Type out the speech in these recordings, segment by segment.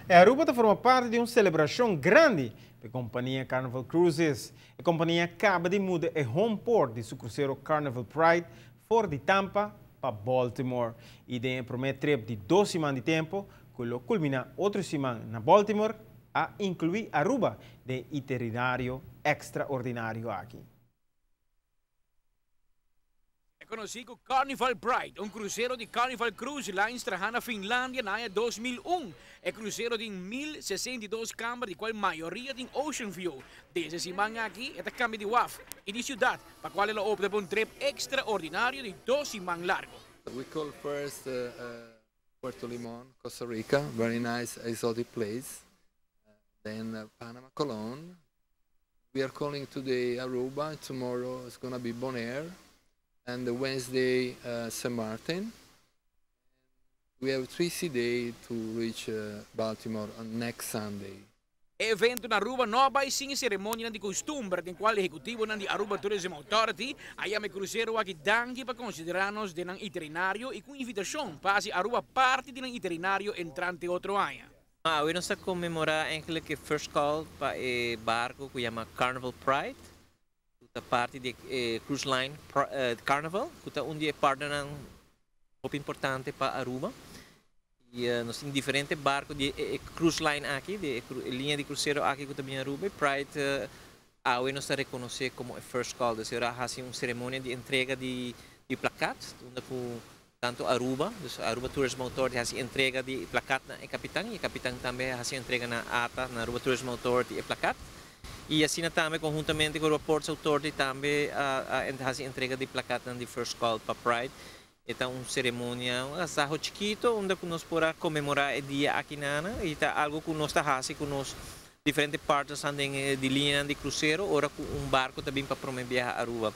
Aruba ta forma parti di un celebracion grandi pa e compania Carnival Cruises. E compania a caba di muda e home port di su crucero Carnival Pride for di Tampa pa Baltimore. Y den e prome trip di 2 siman di tempo, cu lo culmina otro siman na Baltimore, a inclui Aruba den e itinerario extraordinario aki. Conoci como Carnival Pride, un crucero di Carnival Cruise Lines traha na Finlandia na aña 2001. E crucero tin 1062 camber, di cual mayoria tin Ocean View. Desde e siman aki, e ta cambia di waf y di ciudad, pa cual el a opta pa un trip extraordinario di 2 siman largo. We call first Puerto Limon, Costa Rica, very nice exotic place. Then Panama Colon. We are calling today Aruba, tomorrow it's gonna be Bonaire, and Wednesday St. Martin. We have 3 sea days to reach Baltimore on next Sunday. E evento na Aruba no a bay sin ceremonia di custumber, den cual ehecutivo di Aruba Tourism Authority a yama e crucero aki danki pa considera nos den nan itinerario y cu invitacion pa Aruba parti di nan itinerario entrante otro aña. Ah, nos ta conmemora eigenlijk e first call pa e barco cu yama Carnival Pride. Ta parti di Cruise Line Carnival, cu ta un di e partner hopi importante pa Aruba. Y nos tin diferente barco di cruise line aki, di liña di crucero aki cu tambe Aruba. Pride awe nos ta reconoce como e first call. Dus a haci un ceremonia di entrega di plakkaat, unda cu tanto Aruba, dus Aruba Tourism Authority a haci entrega di plakkaat na e capitan, y e capitan tambe a haci entrega na ATA, na Aruba Tourism Authority, e plakkaat. Y asina tambe conhuntamente cu Aruba Ports Authority tambe a haci entrega di plakkaat di first call pa Pride. Ta un ceremonia, un agasaho chikito, unda nos por a conmemora e dia aki na, y ta algo cu nos ta haci cu nos diferente partners di liña di crucero, ora cu un barco tambe pa promove Aruba.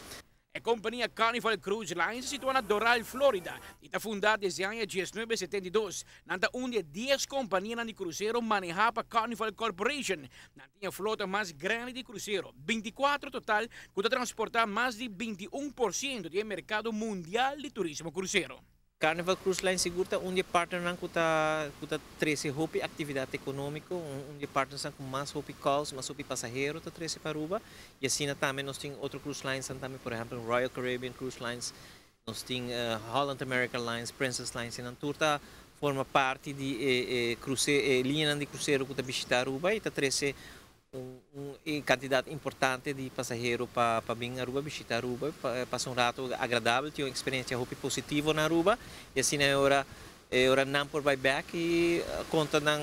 E compania Carnival Cruise Lines situa na Doral, Florida, y ta funda desde aña 1972. Nan ta un di 10 compania di crucero maneha pa Carnival Corporation. Nan tin e flota mas grandi di crucero, 24 total, cu ta transporta mas di 21% di mercado mundial di turismo crucero. Carnival Cruise Line sigur ta un di e partnernan cu ta trece hopi actividad economico, un di e partners cu mas hopi calls, mas hopi pasahero ta trece pa Aruba. Y asina tambe nos tin otro cruise lines tambe, por ehempel Royal Caribbean Cruise Lines, nos tin Holland American Lines, Princess Lines, y nan tur ta forma parti di liña di crucero cu ta bishita Aruba y ta trece un cantidad importante di pasahero pa bin Aruba, bishita Aruba, pa pasa un rato agradabel, tin un experiencia hopi positivo na Aruba, y asina e ora nan por bay back y conta nan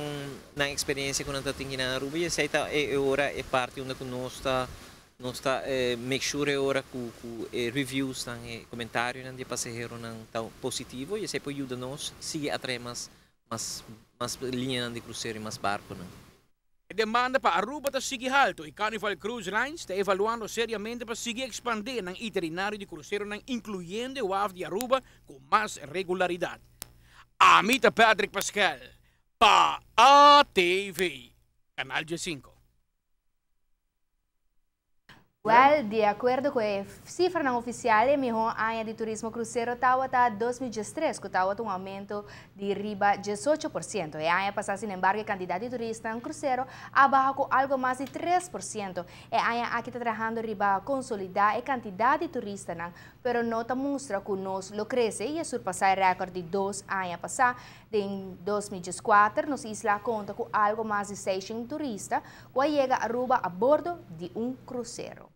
experiencia cu nan tin na Aruba, y esey ta e ora e parti unda nos ta make sure e ora cu reviews nan e comentarionan di pasaheronan ta positivo, y esey por yuda nos sigui atrae mas liña di crucero y mas barconan. E demanda pa Aruba ta sigui halto y Carnival Cruise Lines ta evaluando seriamente pa sigui expandi nan itinerario di crucero, incluyendo e di Aruba cu mas regularidad. Ami ta Patrick Pascal, pa ATV, Canal G5. Well, di acuerdo cu e cifra oficial, miho aña di turismo crucero tabata 2013, cu tabata un aumento di riba 18%. E aña pasa, sin embargo, e cantidad di turista den crucero a baha cu algo mas di 3%. E aña aki ta trahando riba consolida e cantidad di turista, pero no ta mustra cu nos lo crece y surpasa e record di 2 aña pasa. Den 2014, nos isla a conta cu algo mas di 600 turista cu a yega Aruba a bordo di un crucero.